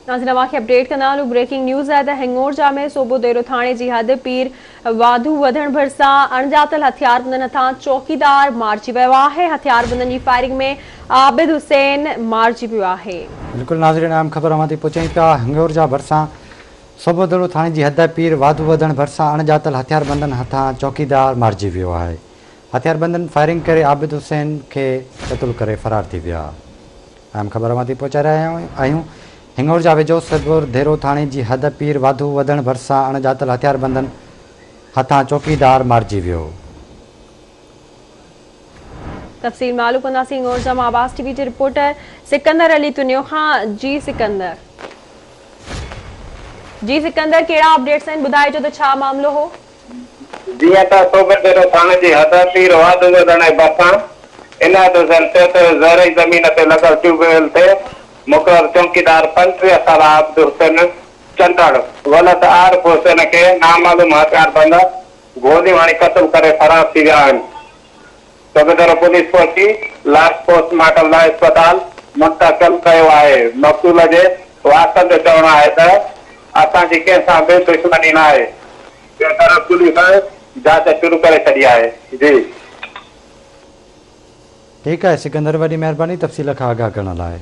ناظرين اوهان کي اپڊيٽ ڪندا هلون بريڪنگ نيوز آهي ته هڱورجا ۾ صوبو ديرو ٿاڻي جي حد پير واڌو وڌڻ ڀرسان اڻڄاتل هٿياربندن هٿان چوڪيدار مارجي ويو آهي هٿياربندن جي فائرنگ ۾ عابد حسين مارجي ويو آهي. بلڪل ناظرين اهم خبر اوهان تائين پهچايون پيا هڱورجا ڀرسان صوبو ديرو ٿاڻي جي حد پير واڌو وڌڻ ڀرسان اڻڄاتل هٿياربندن هٿان چوڪيدار مارجي ويو آهي هٿياربندن فائرنگ ڪري عابد حسين کي قتل ڪري فرار ٿي ويا. اهم خبر اوهان تائين پهچائي رهيا آهيون. هڱورجا ويجهو سيدپور ڌيرو ٿاڻي جي حد پير واڌو وڌڻ ڀرسان اڻ ڄاتل هٿياربندن هٿان چوڪيدار مارجي ويو. تفصيل معلوم ڪنداسين هڱورجا مان آواز ٽي وي جي رپورٽر سڪندر علي تنيو کان جي سڪندر. جي سڪندر ڪهڙا اپڊيٽس آهن ٻڌائجو ته ڇا معاملو هو. جيئن ته صوبيديرو ٿاڻي جي حد پير واڌو وڌڻ ۽ ڀرسان عنايت حسين چيو ته زرعي زمين تي لڳل ٽيوب ويل تي مقرر چونڪيدار 35 سالا عابد حسين چنڙ ولد عارف حسين کي نامعلوم هٿياربند گوليون هڻي قتل ڪري فرار ٿي ويا آهن. صوبيديرو پوليس پهچي لاش پوسٽ مارٽم لاء اسپتال منتقل ڪيو آهي. مقتول جي وارثن جو چوڻ آهي ته اسان جي ڪنهن سان به دشمني ناهي. ٻئي طرف پوليس جاچ شروع ڪري ڇڏي آهي. جي. ٺيڪ آهي سڪندر وڏي مهرباني تفصيل کان آگاهه ڪرڻ لاء.